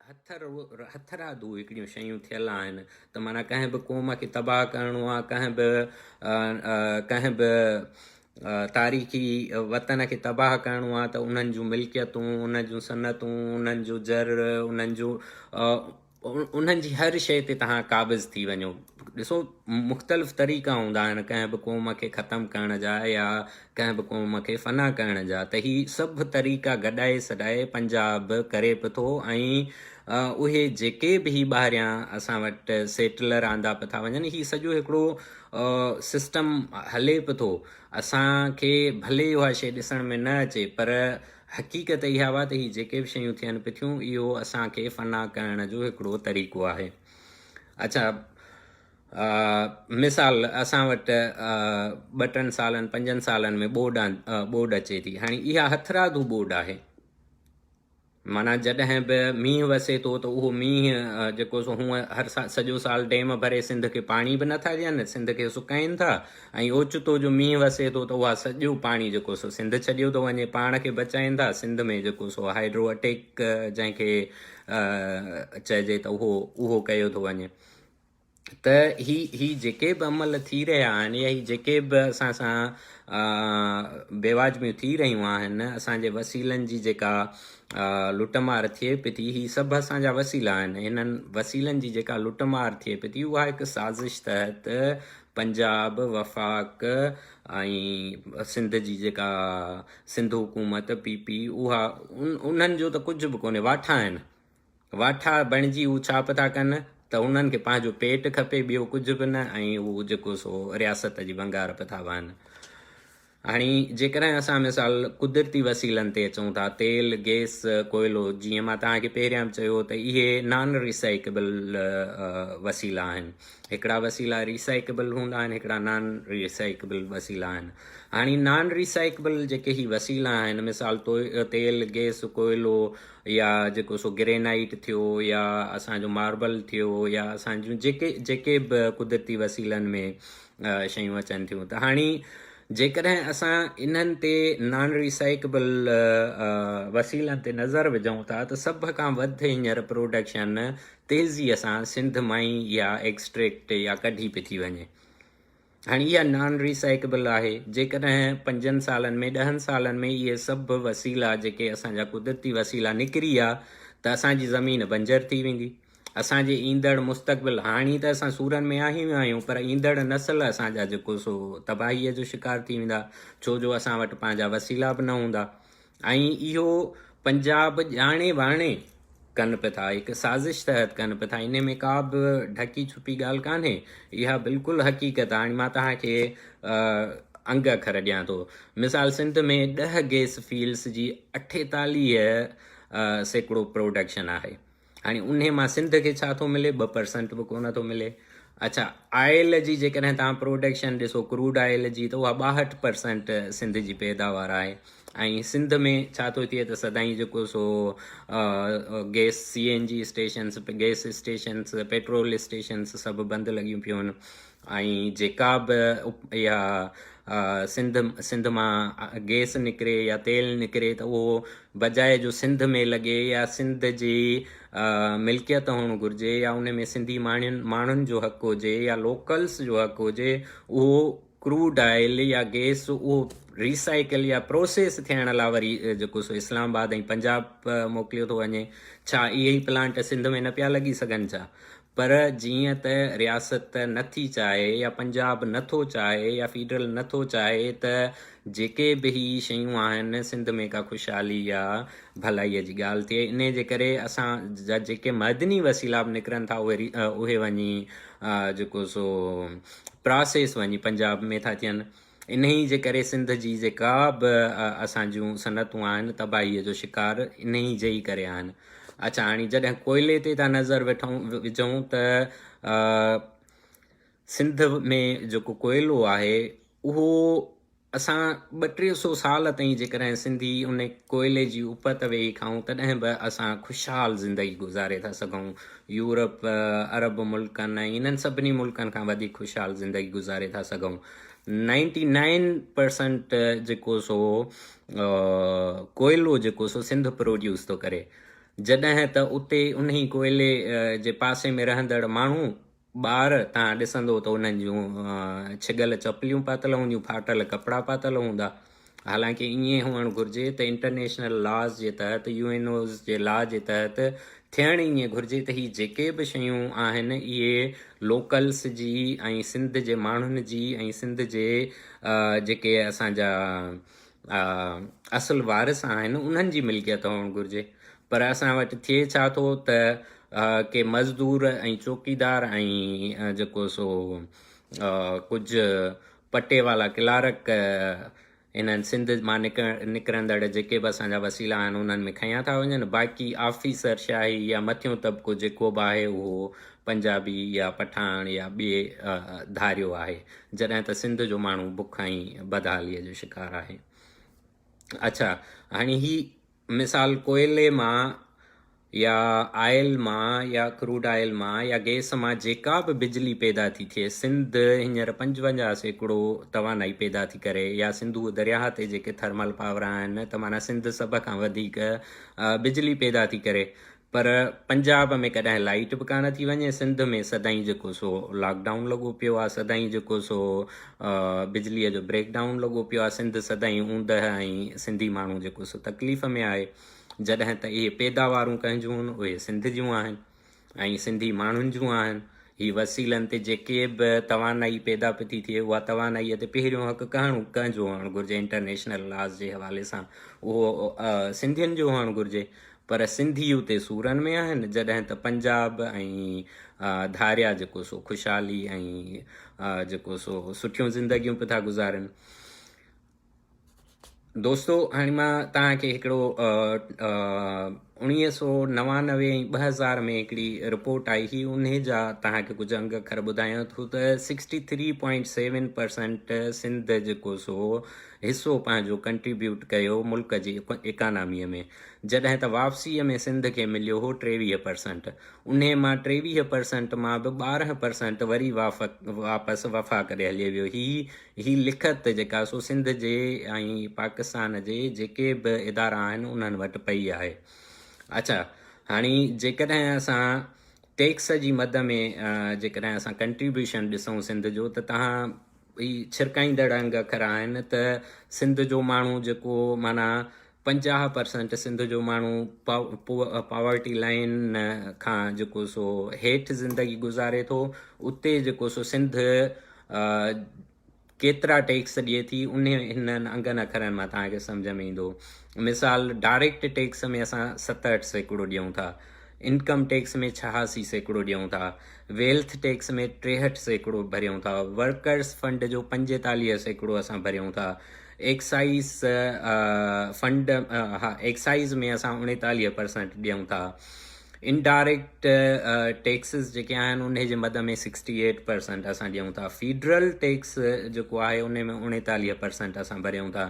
هٿرادو هڪڙيون شيون ٿيل آهن ته معنيٰ ڪنهن به قوم کي تباهه ڪرڻو آهي، ڪنهن به تاريخي وطن کي تباهه ڪرڻو آهي ته انهن جون ملڪيتون، انهن جون صنعتون، انهن جو زر، انهن جو انهن جي هر شيء تي توهان قابض ٿي وڃو. ڏسو مختلف طريقا هوندا آهن ڪنهن به قوم کي ختم ڪرڻ جا يا ڪنهن به قوم کي فنا ڪرڻ جا ته هي سڀ طريقا گڏائي سڏائي پنجاب ڪري به ٿو ۽ اهي جيڪي به هي ٻاهريان اسان وٽ سيٽلر آندا به ٿا وڃن هي سڄو هڪڙو سسٽم هلي به ٿو. اسان کي ڀلي اها شيء ڏسڻ ۾ نه اچي پر حقيقت اها آهي ته هي جيڪي به شيون ٿين پيون ٿيون اهو اسان کي فنا ڪرڻ جو هڪڙو طريقو آهي. اڇا مثال اسان وٽ ٻه ٽن سالن پنجن سالن ۾ ٻوڏ ٻوڏ اچي ٿي هاڻي اها هٿرادو ٻوڏ آهي. معنيٰ جڏهن به مينهن وسي ٿو ته اهو مينهن جيڪو سو هونء هر سال سڄو سال ڊيم ڀري سنڌ کي پاڻي به نٿا ڏين، سنڌ کي سڪائين ٿا ۽ اوچتو جو مينهن وسي ٿو ته اها سڄو پاڻي جيڪو سو سنڌ ڇڏيو ٿو وڃي، پاڻ کي بچائين ٿا، سنڌ ۾ جيڪو سو هائيڊرو اٽيڪ جنهن کي چئجي ته اهو اهو ڪيو ٿو وڃي. ته هي هي جيڪي به عمل ٿي رهيا آهن يا هي جيڪي به اسان سان بيواجبيون ٿي رهيون آهن اسان جي وسيلن جي جيڪا لٽ مار ٿئي پئي ٿي هي سڀ اسان جا وسيلا آهن هنن وسيلن جي جيڪا لٽ مار ٿئي پئي ٿي اها هڪ سازش تحت پنجاب وفاق ۽ سنڌ جي جيڪا سنڌ حڪومت پي پي اها انهن جو ته ڪجهه به ڪونهي واٺا آهن واٺا بڻجي هو ڇا به ٿا ڪن ته انهن کي پنهنجو پيٽ کپي ٻيو ڪجهه به نه ۽ هو جيڪو سو رياست جي ونگار به ٿا وهن. هاڻي جيڪڏهن اسان مثال قدرتي وسيلن تي اچون ٿا تيل، گئس، ڪوئلو جيئن مان توهان کي پهريان به چيو ته اهي نان ريسائيڪبل وسيلا آهن. هڪڙا وسيلا ريسائيڪبل هوندا آهن هڪڙا نان ريسائيڪبل وسيلا آهن. هاڻي نان ريسائيڪبل جيڪي هي وسيلا آهن مثال تيل، گئس، ڪوئلو يا جيڪو سو گرينائيٽ ٿيو يا اسان جو ماربل ٿيو يا اسان جون جيڪي جيڪي به قدرتي وسيلن ۾ شيون اچن ٿيون ته هاڻي جيڪڏهن اسان انهن تي نان ريسائيڪبل وسيلن تي نظر وجهون ٿا ته سڀ کان وڌ هينئر پروڊڪشن تيزيء سان سنڌ مان ئي اها ايڪسٽريڪٽ يا ڪڍي پئي ٿي وڃي. هاڻي اها نان ريسائيڪبل آهي، جيڪڏهن پنجن سالن ۾ ڏهن سالن ۾ اهي سڀ وسيلا جيڪي اسان جا قدرتي وسيلا نڪري ويا ته اسان جي زمين بنجر ٿي ويندي. اسان جي ايندڙ مستقبل هاڻي ته اسان سورن ۾ آهيون ئي آهيون پر ايندڙ نسل اسان جا جيڪو سو تباهيء جو شڪار ٿي ويندا ڇو جو اسان وٽ پنهنجا وسيلا به نه هوندا. ۽ اهو پنجاب ڄاڻي واڻي ڪن پيا ٿا، هڪ سازش تحت ڪن پيا ٿا، انهي ۾ ڪا به ڍڪي ڇپي ڳالهه ڪانهي، اها بلڪل حقيقت آهي. هاڻي مان توهان کي انگ اکر ڏيان ٿو، مثال سنڌ ۾ ڏهه گئس فيلڊس جي 48% پروڊڪشن آهي، هاڻي انهي مان سنڌ کي ڇا ٿو ملي؟ 2% به ڪونه ٿو ملي. اڇا آئل جي جيڪڏهن توهان پروڊڪشن ڏسو ڪروڊ آئل جي ته اها 62% سنڌ جي پيداوار آهي ۽ سنڌ ۾ ڇا ٿو ٿئي ته سدائين جيڪو سو gas C N G stations gas stations petrol stations سڀ بند لڳيون پيون آهن ۽ جيڪا به اها سنڌ سنڌ مان گئس نڪري يا تيل نڪري ته اهو بجاء جو سنڌ ۾ لڳي يا سنڌ جي ملڪيت هئڻ گهرجي يا ان ۾ سنڌي ماڻهن ماڻهن جو حق هجي يا لوڪلس جو حق هجي اهو ڪروڊ آئل يا گئس اهو ريسائيڪل يا پروسيس ٿيڻ لاء وري جيڪو سو اسلام آباد ۽ پنجاب موڪليو ٿو وڃي ڇا اهي ئي پلانٽ سنڌ ۾ نه پيا لڳي سگهن ڇا پر جيئن ته رياست نه ٿي چاهي يا پنجاب نه ٿو چاهي يا فيڊرل نه ٿو چاهي ته جيڪي به هي شيون آهن سنڌ ۾ ڪا خوشحالي يا ڀلائي جي ڳالهه ٿئي انهي جي ڪري اسان جا جيڪي معدني وسيلا به نڪرن ٿا اهي اهي وڃي جيڪو سو پراسيس وڃي پنجاب ۾ ٿا ٿين انهي جي ڪري سنڌ جي جيڪا به اسان جون صنعتون آهن تباهي جو شڪار انهي جي ئي ڪري آهن. اڇا هاڻي جڏهن ڪوئلي تي ٿا نظر وٺون وجهون ته سنڌ ۾ جيڪو ڪوئلو آهي اهو اسان ٻه ٽي سو سال تائين جيڪڏهن سنڌي ان ڪوئلي جي اپت ويهي کائون تڏهن به اسان خوشحال زندگي گذاري ٿا سگهون. يورپ، عرب ملڪن ۽ انهن سڀني ملڪن کان وڌيڪ خوشحال زندگي گذاري ٿا سگهون. نائنٽي نائن پرسنٽ جيڪو سو ڪوئلو جيڪو سو سنڌ پروڊيوس ٿو ڪري. جڏهن ته اتي انهي ڪوئلي جي پاسي ۾ رهندڙ ماڻهو، ٻار، توهان ڏسندو ته انهن جون ڇڳل چپليون پاتل هونديون، ڦاٽل ڪپڙا پاتل هوندا. حالانڪه ائين هئڻ گهرجي ته انٽرنيشنل لاز جي تحت، يو اين اوز جي لا جي تحت ٿيڻ ائين گهرجي ته هي جيڪي به شيون آهن اهي لوڪلس جي ۽ سنڌ جي ماڻهن جي ۽ سنڌ جي جيڪي اسان جا اصل وارث آهن انهن جي ملڪيت هئڻ گهرجي پر اسان وٽ ٿئي ڇا ٿو ته ڪي مزدور ۽ چوڪيدار ۽ جيڪو سو ڪجهه پٽيوالا ڪلارڪ انهن سنڌ مان نڪرندڙ جيڪي به اسان جا وسيلا آهن انهن ۾ کنيا ٿا وڃن باقي آفيسر شاهي يا مٿيون طبقو جيڪو به آهي اهو پنجابي يا پٺاڻ يا ٻئي ڌاريو آهي جڏهن ته سنڌ جو ماڻهو بک ۽ بدحاليء جو شڪار آهي. اڇا هاڻي هي مثال ڪوئلي مان يا آئل مان يا ڪروڊ آئل مان يا گئس مان جيڪا به بجلي پيدا ٿي ٿئي سنڌ هينئر 55% توانائي پيدا ٿي ڪري يا سنڌوء درياهه تي جيڪي ٿرمل پاور آهن ته معنيٰ سنڌ سڀ کان وڌيڪ بجلي پيدا ٿي ڪري پر پنجاب ۾ ڪڏهن لائيٽ به ڪانه ٿي وڃي، سنڌ ۾ سدائين جيڪو سو لاڪ ڊائون لڳو پيو آهي، سدائين جيڪو سو بجليء جو بريڪ ڊائون لڳو پيو آهي، سنڌ سدائين اوندهه ۽ سنڌي ماڻهو جيڪو سو تڪليف ۾ آهي، جڏهن ته اهي پيداوارون ڪنهن جون آهن، اهي سنڌ جون آهن ۽ سنڌي ماڻهن جون آهن، هي وسيلن تي جيڪي به توانائي پيدا پئي ٿي ٿئي اها توانائيء تي پهريون حق ڪهڻ ڪنهن جو هئڻ گهرجي انٽرنيشنل لاز جي حوالي سان اهو سنڌين جو هئڻ گهرجي پر سنڌي اتي سورن ۾ آهن جڏهن ته پنجاب ۽ ڌاريا جيڪو سو خوشحالي ۽ جيڪو سو سٺيون زندگيون پيا ٿا گذارين. دوستو هاڻي مان توهان کي هڪڙو 1999 ۽ 2000 ۾ هڪڙي رپورٽ آئي هئي انهي جا توهان کي ڪجهه انگ اکر ٻڌايان ٿو ته 63.7% سنڌ جيڪو سو حصو پنهنجو ڪنٽريبيوٽ ڪيو ملڪ جي اڪاناميء ۾ جڏهن ته واپسيء ۾ سنڌ کي مليو هو 23%، انهي مان 23% مان به 12% وري واپس وفاق ڏي هلي ويو. هي هي لکت جيڪا سو سنڌ جي ۽ پاڪستان جي جيڪي به ادارا آهن انهن وٽ پئي آهي. اڇا هاڻي جيڪڏهن اسان ٽيڪس جي مد ۾ جيڪڏهن اسان ڪنٽريبيوشن ڏسون سنڌ جو ته تهان هي ڇرڪائيندڙ انگ اکر آهن ته سنڌ جو ماڻهو جيڪو معنيٰ 50% سنڌ جو ماڻهو پاورٽي لائين کان جيڪو سو هيٺ زندگي گذاري ٿو اتي جيڪو سو سنڌ ڪيترا ٽيڪس ڏئي ٿي انهي هنن انگن اکرن مان توهان کي سمجهه ۾ ايندو مثال ڊائريڪٽ ٽيڪس ۾ اسان 67% ڏيون ٿا انڪم ٽيڪس ۾ 86% ڏيون ٿا ويلٿ ٽيڪس ۾ 63% ڀريون ٿا ورڪرس فنڊ جو 45% اسان ڀريون ٿا ايڪسائيز فنڊ ها ايڪسائيز ۾ اسان 39% ڏيون ٿا انڊائريڪٽ ٽيڪسز جيڪي آهن انهي جي مد ۾ 68% اسان ڏيون ٿا فيڊرل ٽيڪس جيڪو آهي انهي ۾ 39% اسان ڀريون ٿا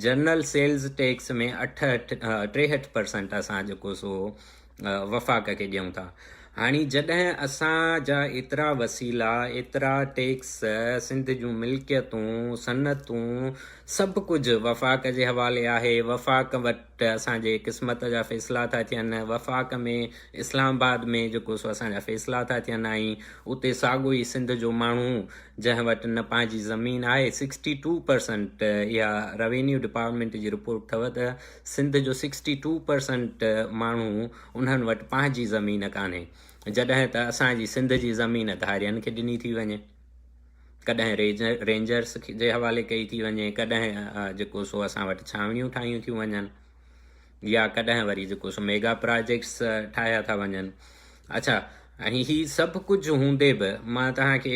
جنرل سيلز ٽيڪس ۾ اٺ 63% اسان جيڪو سو وفاق کي ڏيون ٿا. هاڻي جڏهن اسان جا ايترا وسيلا، ايترا ٽيڪس، سنڌ جون ملڪيتون، صنعتون، سڀ ڪجهه وفاق جي حوالي آهي، وفاق وٽ اسان جي قسمت جا فيصلا ٿا ٿين، وفاق ۾ اسلام آباد ۾ جيڪو سو اسان جا فيصلا ٿا ٿين ۽ اتي ساڳو ئي سنڌ جو ماڻهو جنهن وٽ نه پنهنجي زمين آهي، 62% اها روينيو ڊپارٽمينٽ جي رپورٽ اٿو ته سنڌ جو 62% ماڻهو انهن وٽ پنهنجي زمين ڪانهي جڏهن ته اسان جي سنڌ جي زمين ڌارين کي ڏني ٿي وڃي ڪڏهن رينجرس جي حوالي ڪئي ٿي وڃي ڪڏهن جيڪو سو اسان وٽ ڇانوڻيون ٺاهيون ٿيون وڃن يا ڪڏهن وري جيڪو سو ميگا پراجيڪٽس ٺاهيا ٿا وڃن اڇا ۽ هي سڀ ڪجهه هوندي به مان توهان کي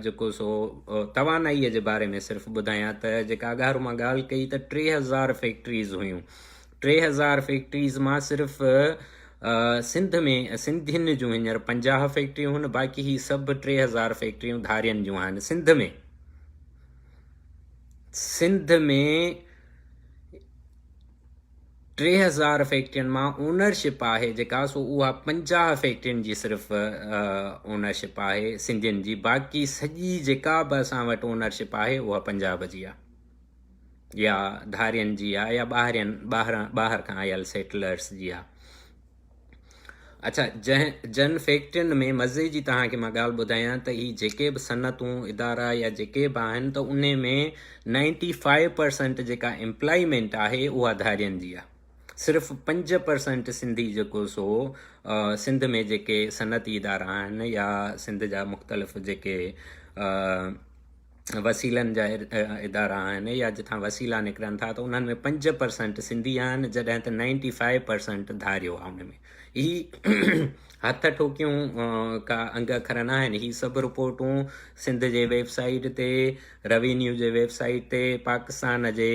جيڪو سو توانائيء جي باري ۾ صرف ٻڌايان ته جيڪا اڳاهرو مان ڳالهه ڪئي ته 3000 فيڪٽريز هيون 3000 فيڪٽريز مان صرف سنڌ ۾ سنڌين جون هينئر 50 فيڪٽريون هن باقي هي سڀ 3000 فيڪٽريون ڌارين جون آهن سنڌ ۾ سنڌ ۾ 3000 فيڪٽرين مان اونرشپ آهي جيڪا سو اها 50 فيڪٽرين جي صرف اونرشپ آهي سنڌين جي باقي سڄي جيڪا به اسان وٽ اونرشپ آهي اها پنجاب جي آهي يا ڌارين جي آهي يا ٻاهرين ٻاهران ٻاهر کان آيل سيٽلرس جي آهي. اڇا جنهن جن فيڪٽرين ۾ مزي جي توهان کي مان ڳالهه ٻڌايان ته هي جيڪي به صنعتون ادارا يا جيڪي به آهن ته انهي ۾ 95% جيڪا امپلائيمينٽ آهي اها ڌارين جي آهي صرف 5% سنڌي جيڪو سو سنڌ ۾ جيڪي صنعتي ادارا آهن يا سنڌ جا مختلف جيڪي وسيلن جا ادارا آهن يا جتان وسيلا نڪرن ٿا ته انهن ۾ 5% سنڌي آهن جڏهن ته 95% ڌاريو آهي ان ۾ هي هٿ ٺوڪيون ڪا انگ اکر نه آهن هي سڀ رپورٽون سنڌ جي ويب سائيٽ تي روينيو جي ويب سائيٽ تي پاڪستان جي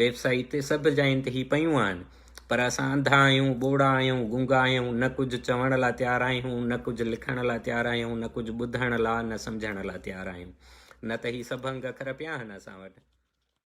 ويب سائيٽ تي سڀ جاين تي هي پيون آهن پر اسان انڌا آهيون، ٻوڙا آهيون، گونگا آهيون، نه ڪجهه چوڻ لاء تيار آهيون، نه ڪجهه لکڻ لاء تيار آهيون، نه ڪجهه ٻڌڻ لاء، نه سمجهڻ لاء تيار آهيون. نه ته هي سڀ انگ اکر پيا آهن اسان وٽ.